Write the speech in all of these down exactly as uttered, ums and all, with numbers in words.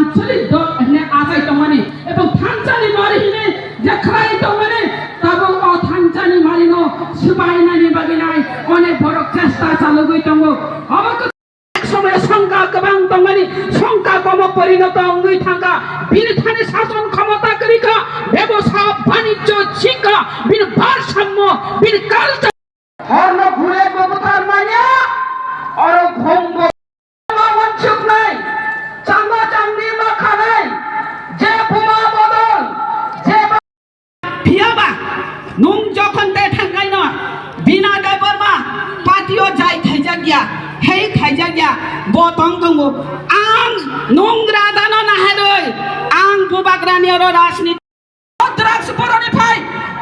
Actually, dot hine achai tongmani, ebong thansani mari hine je khlai tongmani, tabuk o thansani marino swbainani bagwi nai onek borok chesta chalogwi tongo. Obo khe somoy songkha kwbang tongmani, songkha komo porinoto wngwi thangkha. Bini thani sason khomota kwrwi kha, bebosa, banijjo, sikha, bini barsammo, bini culture. Horno khulekbo buthar manya, oro ghumbo ma wansuknai, changma changni ma khanai, je buma bodol, je ba- Phiyaba, nwng jokhon de thangnaino, Bina Debbarma, patio jai khaijak ya, hei khaijak ya, bo tong tongo. Ang nwng radano naharwi, ang bubagrani oro rajniti Drugs boroni phai,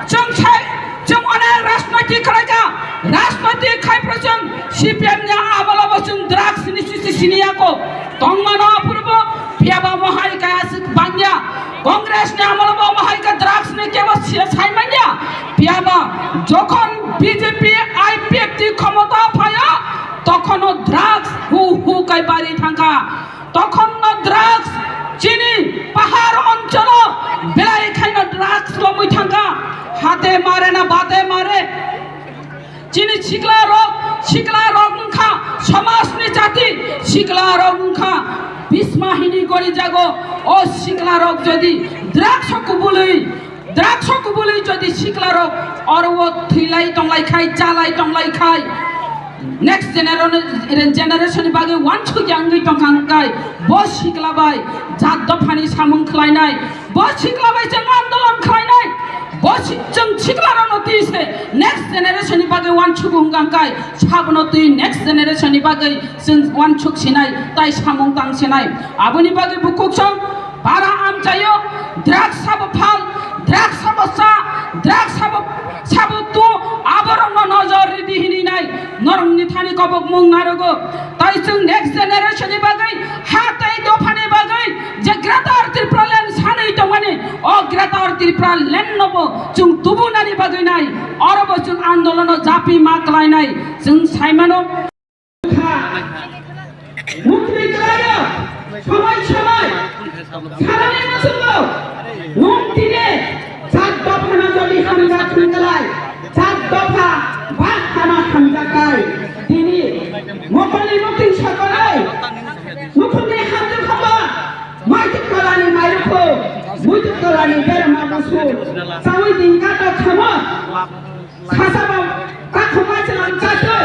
chwng sai, chwng onek rajnoitik khlaijak, rajnoitik khai phuru chwng C P M ni amolo bo chwng drugs ni sisi sini yako. Tongmano aphuru bo, phiyaba mohai kaya swk bangya. Congress ni amolo bo mohai ka drugs ni kebo si-, sai manya. Phiyaba jokhon B J P I P F T khomota phaio, tokhono drugs hu hu kai bari thangkha. Tokhonno drugs, chini pahar oncholo belai khaino drugs lomwi thangkha, hate mare na bate mare. Chini sikla rok, sikla rok wngkha somajni jati, sikla rok wngkha bisma hini gori jago. O sikla rok jodi drugs o kubului, drugs o kubului jodi siklarok oro o thwilai tonglai khai, chalai tonglai khai, next genera-, generation ni bagwi wansuk ya wngwi tongkha hwnkhe bo sikla bai jat dophani samung khlainai, bo sikla bai chwng andolon khlainai, bo si-, chwng siklarokno twi se next generation ni bagwi wansuk wngkha hwnkhe sabono twi next generation ni bagwi chwng wansuk sinai tai samung tang sinai. Aboni bagwi bukhuk song para amchaio, drugs sabo phal, drugs sabo cha, drugs sabo, sabo tu, aborokno nojor ridi hini nai, norokni thani kobok mung narogo. Tai chwng next generation ni bagwi, ha tei dophani bagwi je Greater Tripura Land sanwi tongmani, o Greater Tripura Land nobo chwng tubunani bagwi nai, orobo chwng andolono japi ma klainai, chwng saimano. Mukri khlaio, somoi somoi, salani muchungo, nwng tini char dophano jodi hamjak hwnglai, char dopha ba hama hamjakai, tini mokolni mukri sokoloi, nukhungni hamjak haba, maituk kolani mairukhu, muituk kolani berma busu, chawi dingka to khamo. Sasabo takhuma chwlang chatwi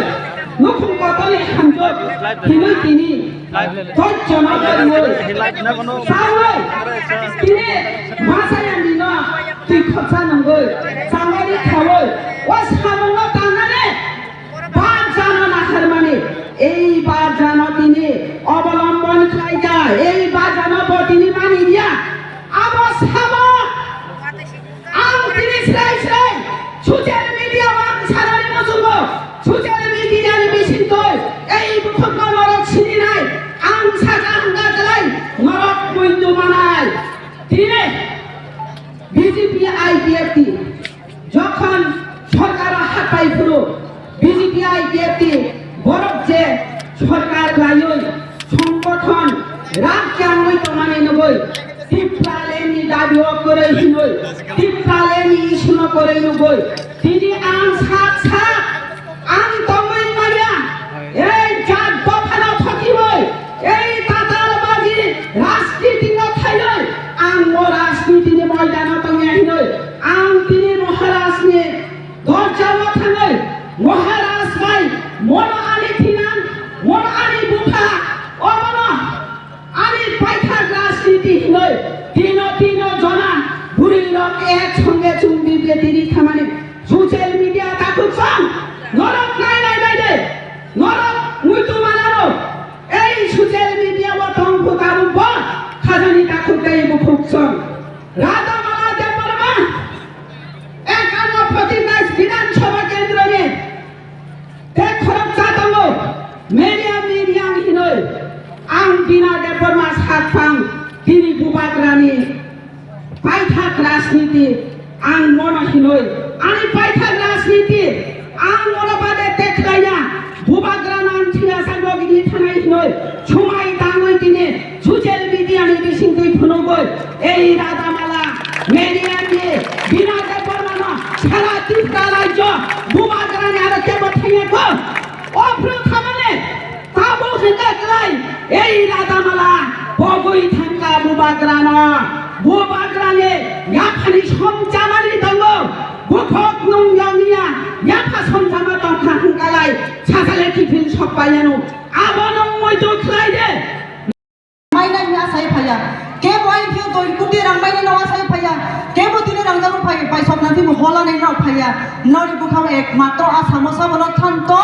nukhung kotoni hamjak hinwi tini dojjono tongwi. Chawi tini masaya nino twi khopsa nungwi chawari khawi o samungno tangnani bar jano naharmani ei bar jano tini obolombon khlaikha, ei bar jano bo tini manliya. Abo samung Ang tini srai srai social media o ang sanani muchungo, social media ni bisingtwi ei bukhukno norok sininai, ang sakha hwnkha kwlai norok muitu manai. Tini B J P I P F T jokhon sorkaro hapai phuru B J P I P F T borok je sorkar laiwi songgothon rang changwi tongmani nugwi, Tipralandni dabi o kwrwi hinwi, Tipralandni issue no kwrwi nugwi, tini ang sak sak ang tongwi manya, ei jat dophano thokiwi, ei tatal baji rajniti no khaiwi, ang o rajniti ni moidano tongya hinwi, ang tini Maharaj ni Dorjao thangwi Maharaj bai, mono ani thinang, mono ani bupha, omono ani paithak rajniti hinwi tino tino jona bwrwi rok ek songe chumbi bediri khamani social media takhuk song norok nai nai nai de norok muitu manaro ei social media o tong phu tabuk bo khajani takhuk dai bukhuk song Radha Mala Debbarma. Ekanno Pratibnas Bidhan Sabha Kendroni tei khoroksa tongo, Meriam Meriam hinwi ang Bina Debbarma sakphang tini bubagrani paithak rajniti ang mono hinwi ani paithak rajniti ang mono bade tekhlaiya bubagrano ang thwiya sa logini thanai hinwi sumai tangwi tini social media ni bising Bubagrani aro kebo thangya kho. O phuru thamani tabuk hwnkha klai. Ei Rajamala pogwi thangkha Bubagrano. Bubagrani yaphani somchamani tongo. Bukhok nung yangya yapha somchama tongkha hwnkhalai. Sasale tiphil sokpaiyano. Abo nung moito khlai de. Mainani asai phaiya. Kebo aini thio doi kuti rang mainani no asai phaiya. Kebo tini rang jago phai, pai sokna timo hola nai no phaiya. Nori bukhao ek matro asamo sabo no thanto.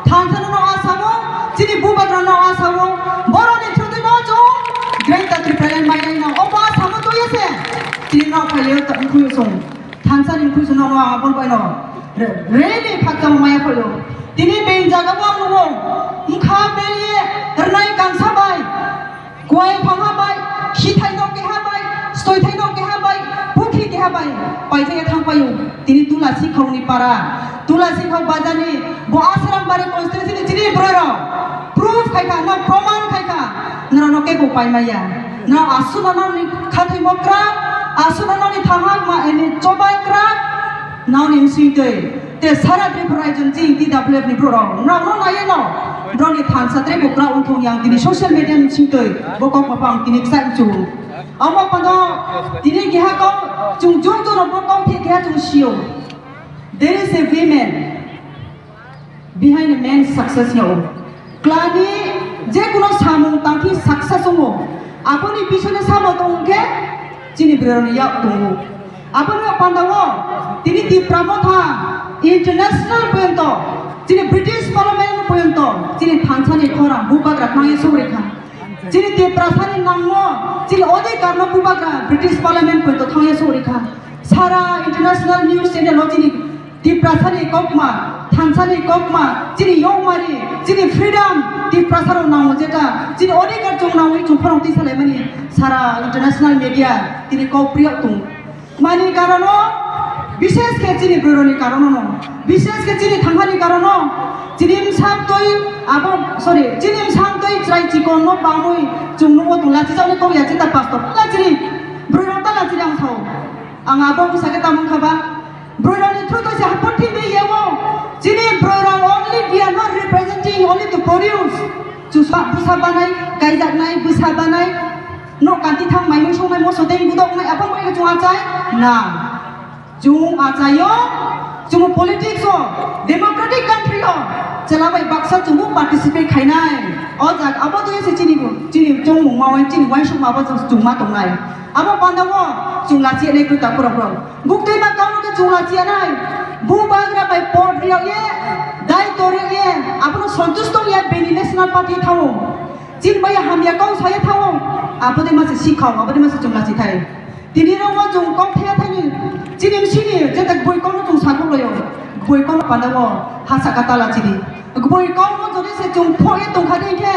Thansa no asamo, chini Bubagra no asamo. Boroni thudi no chung Greater Tipraland mainani no. Obo asamo to yese. Tini no phaiya to kuyo song. Thansa ni kuyo song no abon bai no. Re, re ni phakta maya phayo. Tini bein jaga bo ang no. Mkha beli rnai kansa bai. Kuai phangha bai, khithaino keha bai, stoithaino keha bai, pukhi keha bai, paithai thang paio. Tini Tulasi khongni para, Tulasi khong bajani, bo Asrambari constituency ni chini borok. Proof khaikha, no proman khaikha, no no kebo paimaya. No asuna no ni khathai mokra, asuna no ni thangha ma, ni chobai kra, no ni msui tei. Te sara Tripura rajyo ni chini T W F ni borok rok, rok no nai no, borok ni thansa tre bukra wngthong yang tini social media ni singtwi bo kok bapang tini kisa inchu. Omo pano tini keha kok chung jung jung no bo kok khe keha chung sio. There is a women behind a man's success ya o. Klani je kuno samung tangki success ongo. Aboni pisone samo tong khe chini borok ni yak tongo. Aboni pandao tini Tipra Motha international poyonto, chini British Parliament poyonto, chini thansani khorang bubagra thangwi sugri kha. Chini Tiprasani nangmo, chini odhikar no bubagra British Parliament poyonto thangwi sugri kha. Sara international news channel o chini Tiprasani kokma, thansani kokma, chini yokmari, chini freedom, Tiprasarok nango jeta, chini odhikar chwng nangwi chwng khorang twi salaimani sara international media tini kok priyo tong. Mani karono, bishes khe chini bororokni karono no, bishes khe chini thangmani karono, chini bwsang twi abo, sorry, chini bwsang twi chwrai chikon no bangwi chwng nungo tong lachijaknai kok ya jeta pastor. Tala chini, bororok tala chini ang sao. Ang abo bwsa khe tamung kha ba. Bororokni through to se haphar thimwi yao. Chini bororok only we are not representing only to produce. Chusa bwsa banai, kaijaknai, bwsa banai. Nok kanti thang maimung songnai, moso tei budok nai, abang bai chung achai? Na. Chung achaio, chung politics o, democratic country o, chela bai baksa chung participate khainai. O jak, abo to se chini, chini chongmung ma wai, chini waisuk ma bo chung ma tongnai. Abo pandao, chung lachi nai kruta pura pura. Buktui ma kaunu ke chula chianai. Bubagra bai pot riya ye, dai tor ye, abono santush tong ya bini National Party thawo. Chin bai hamya kau saya thawo. Abode masa sikhao, abode masa chula chithai. Tini rok mo chung kok thaya thani. Chini sini, jeta boi kau no chung sakho loyo. Boi kau no pandao, hasa katala chini. Boi kau no jodi se chung pho ye tong khade ke,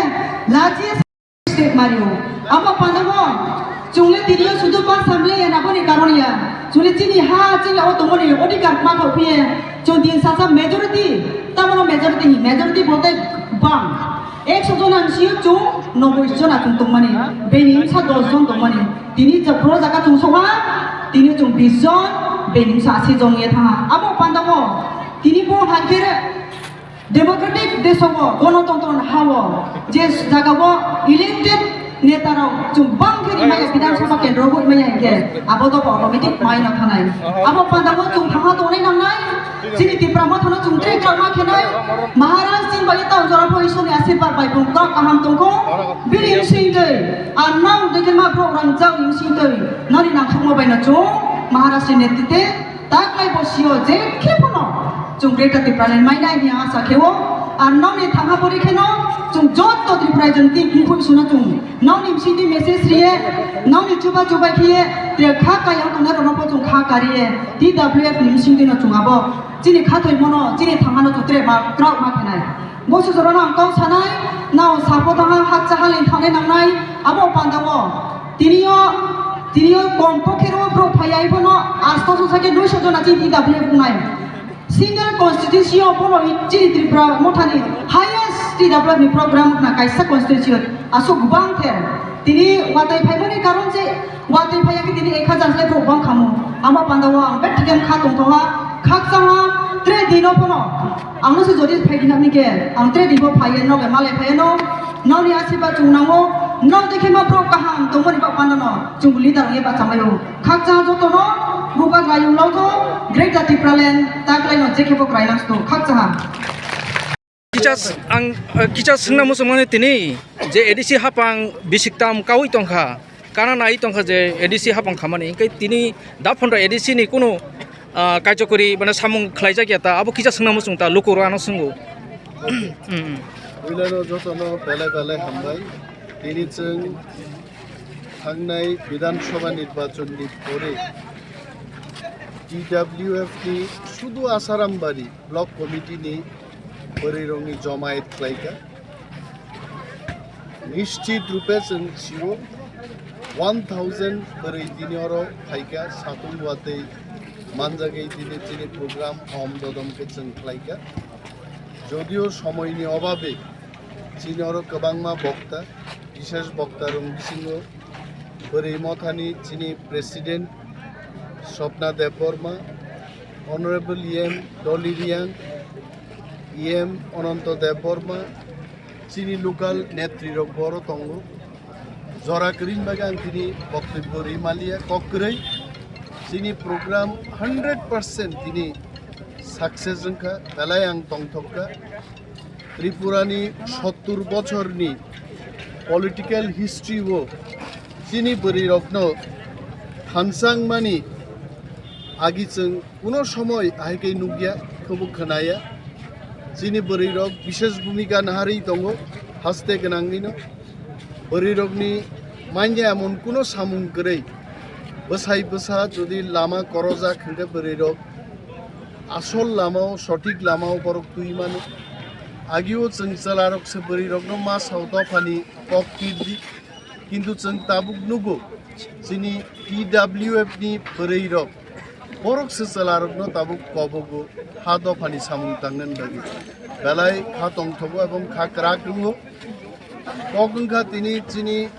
lachi State Mario. Abo pandao, chungle tini yo sudu pa samle ya naboni karon ya. Chungle chini ha, chini o tongmoni odhikar ma kho phiye. Chung din sasa majority, tamono majority ni, majority bolte bang. Ekso jona msio chung noboi jona chung tongmani. Beni msa dos jon tongmani. Tini jabro jaga chung sokha, tini chung bis jon, beni msa asi jon ye thangha. Abo pandao, tini bo hakere, Democratic desogo, gonotontro hao, je jagao elected netarok chung bang khe rimaya Bidhan Sabha kendro bo rimaya hinkhe abo dobo automatic mai no thanai. Abo pandao chung thangma tongnai nangnai, chini Tipra Mothano chung tei krakma khenai, Maharaj chini bai tang jora pho Iswrni asirwad bai bung kok kaham tongkho, bini bsing tei, ar nang degema bro rang jao bsing tei, nani nangthokma bai no chung Maharaj ni netrite, Taklai bo sio je khe phano chung Greater Tipraland mainai hwnwi ang asa khe-o. Ar nokni thangha pori kheno chung jotto Tripura joni twi bumphui suna chung nokni bisingtwi message riye, nokni chuba chubai khiye, te kha kayang tongnai rokno bo chung kha kariye, T W F ni bisingtwi no chung abo chini khathoi mono, chini thangha no chung tre ma krauk ma khenai. Bo sujoro no ang kok sanai, nao sapo tangha hakcha hali thangnai nangnai, abo pandao. Tiniyo, tiniyo kom pokhe ro bro phaiya ibono asto so sake duiso jona chini T W F wngnai. Single constituency o bono i chini Tripura Mothani highest T W F ni program wngkha kaisa constituency o aswk bang khe. Tini watwi phaimani karon se watwi phaiya khe tini ek hajar le bro bang khamu. Amo pandao ang bek tikem kha tongthoha, khakchangha, Tre dino pono, ang no se jodi phai gina ni ke, ang tre dino phai no ke male phai no, no ni asi ba chung nango, no de ke ma pro kaham tongmani ba panda no, chung leader ye ba chamayo. Khakcha joto no, buka gayung lo to, Greater Tipraland, taklai no je ke bo krai nang sto, khakcha ha. Kicha s-, ang, eh, kicha swngna muchungmani tini je A D C hapang bisik tam kaui tongkha, kana nai tongkha je A D C hapang khamani, hingke tini da phondro A D C ni kunu, ah, kaijokori mane samung khlaijak ya ta, abo kicha swngna muchung ta, luku rw ano swngw. Hmm. Builano jotono belai belai hambai. Tini chwng thangnai Bidhan Sabha nirbachon ni pore T W F ni sudu Asarambari Block Committee ni bwrwirokni jomayet khlaikha. Nischit rupe chwng sio, one thousand bwrwi tini oro phaikha, satung watwi manjagwi tini chini program om dodom khe chwng khlaikha. Jodio somoini obabe chini oro kwbangma bokta, bishesh bokta rok bisingo bwrwi mothani chini President Swapna Debbarma, Honorable E M Dolly Riang, E M Ananto Debbarma, chini local netri rok bo oro tongo. Jora kwrwini bagwi ang tini boktobbo rwi maliya, kok kwrwi. Chini program hundred percent tini success wngkha, belai ang tongthok kha. Tripura ni sottur bochor ni political history o chini bwrwi rokno thansang mani agi chwng kuno somoi ahai khe nukya, khe bo khwnaya. Chini bwrwi rok bishesh bhumika naharwi tongo, haste gwnangwino. Bwrwi rokni manya emon kuno samung kwrwi. Bwsai bwsa jodi lama korojak hwnkhe bwrwi rok asol lamao, sothik lamao borok twi mano. Agio chwng chwla rok se bwrwi rokno ma sao dophani kok tirdi. Kintu chwng tabuk nugo, chini T W F ni bwrwi rok, borok se chwla rokno tabuk kobogo ha dophani samung tangnani bagwi. Belai kha tongthogo ebong kha kwrak wngo. Kok wngkha tini chini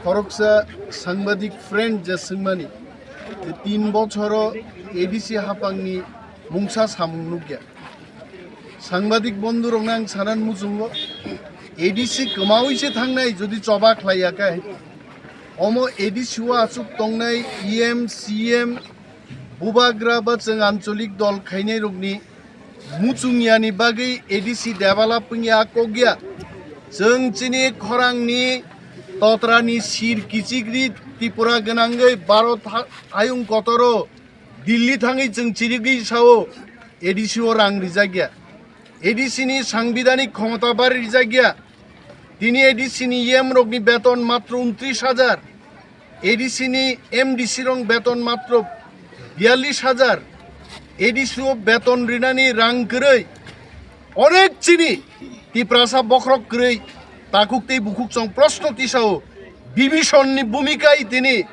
khoroksa sangbadik friend je swngmani, je tin bochoro A D C hapangni mungsa samung nukya. Sangbadik bondhu rokno ang sanan muchungo, A D C kwmaui se thangnai jodi choba khlaiya khe, omo A D C o achuk tongnai E M, C M, bubagra ba chwng ancholik dol khainai rokni muchung yani bagwi A D C develop wngya kok ya. Chwng chini khorangni totrani sir kichigri Tripura gwnangwi Bharat ha-, hayung kotoro Delhi thangwi chwng chirigwi sao A D C o rang rijak ya. A D C ni sangbidanik khomota bari rijak ya. Tini A D C ni E M rokni beton matro untris hajar. A D C ni M D C rok beton matro biyallis hajar. A D C o beton rinani rang kwrwi. Onek chini Tiprasa bokhorok kwrwi takhuk tei bukhuk chwng proshno tisao. Bibhishon ni bhumika i tini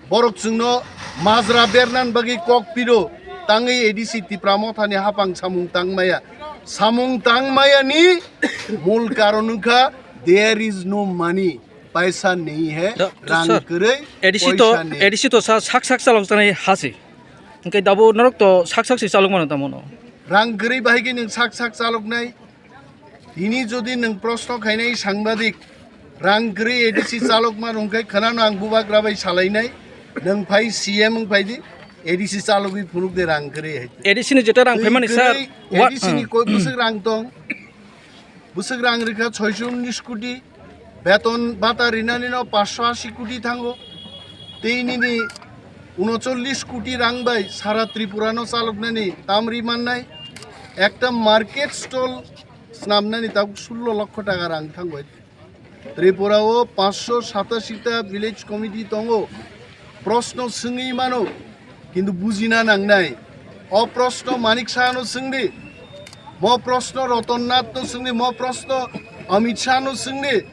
borok chwngno majra bernan bagwi kok piro, tangwi A D C Tipra Mothani hapang samung tangmaya. Samung tangmaya ni mul karon wngkha, there is no money. Paisa nahi hai, rang kwrwi, A D C to, paisa nahi. A D C to sa sak sak chalok janai hasi. Hingke dabo norok to sak sak si chalok mano tamo no. Rang kwrwi bahai khe nwng sak sak chalok nai. Tini jodi nwng proshno khainai sangbadik, rang kwrwi A D C chalok mano hwnkhe khwnano ang bubagra bai salainai, nwng phai C M wng phai di, A D C chalogwi phunuk de rang kwrwi hai. A D C ni jeta rang phaimani sir, A D C ni koi bwswk rang tong? Bwswk rang rikha soiso unnish koti, beton bata rinani no paanch sho ashi koti thango. Tei nini unochollish koti rang bai sara Tripura no chaloknani tamri mannai. Ekta market stall snamnani tabuk sullo lokho taka rang thango. Tripura o paanch sho satashi ta village committee tongo. Proshno swngwi mano, kintu bujina nangnai. O proshno Manik Saha no swngdi, mo proshno Roton Nath no swngdi, mo proshno Amit Shah no swngdi,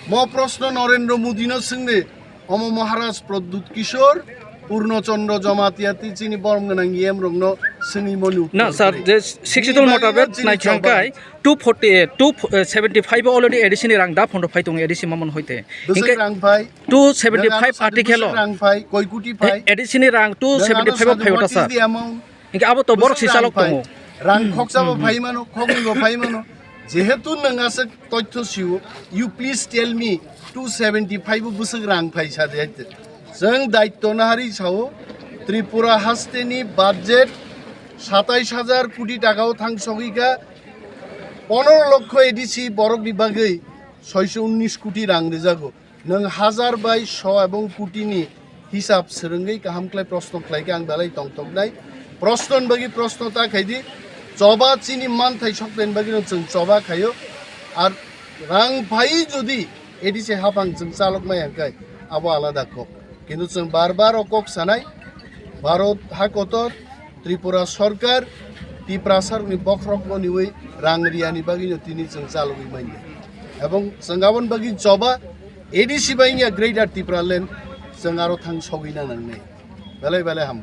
mo proshno Narendra Modi no swngdi. Omo Maharaj Pradyut Kishore, Purno Chandra Jamatia tei chini borom gwnang E M rokno swngwi moni uttor. Na, sir, je sixty two motabek nai thangkai, two forty, eh, two, eh, seventy five already A D C ni rang da phondo phai tongo A D C mamon hoite. Bwswk rang phai? Two seventy five article o. Bwswk rang phai, koi koti phai? A D C ni rang two seventy five o phai ota, sir. Hingke abo to borok si chalok tongo. Rang khoksa bo phai mano, khoknwi bo phai mano. Jehetu nwng aswk toithyo sio, you please tell me, two seventy five bo bwswk rang phai sa de. Chwng daityo nahari sao, Tripura hasteni budget satais hajar koti taka o thang sogwi kha, pondro lokho A D C borok ni bagwi soiso unnish koti rang rijago. Nwng hajar bai so ebong koti ni hisab swrwngwi kaham khlai proshno khlai khe ang belai tongthoknai. Proshno ni bagwi proshno ta khai di, choba chini manthai soknaini bagwi no chwng choba khaio. Ar rang phai jodi A D C hapang chwng chalok maya hwnkhe abo alada kok. Kintu chwng bar bar o kok sanai, Bharat ha kotor, Tripura sorkar, Tiprasa rokni bokhorok no niwi rang riyani bagwi no tini chwng chalogwi manya. Ebong chwng aboni bagwi choba A D C bai wngya Greater Tipraland chwng aro thang sogwi na nangnai. Belai belai ham.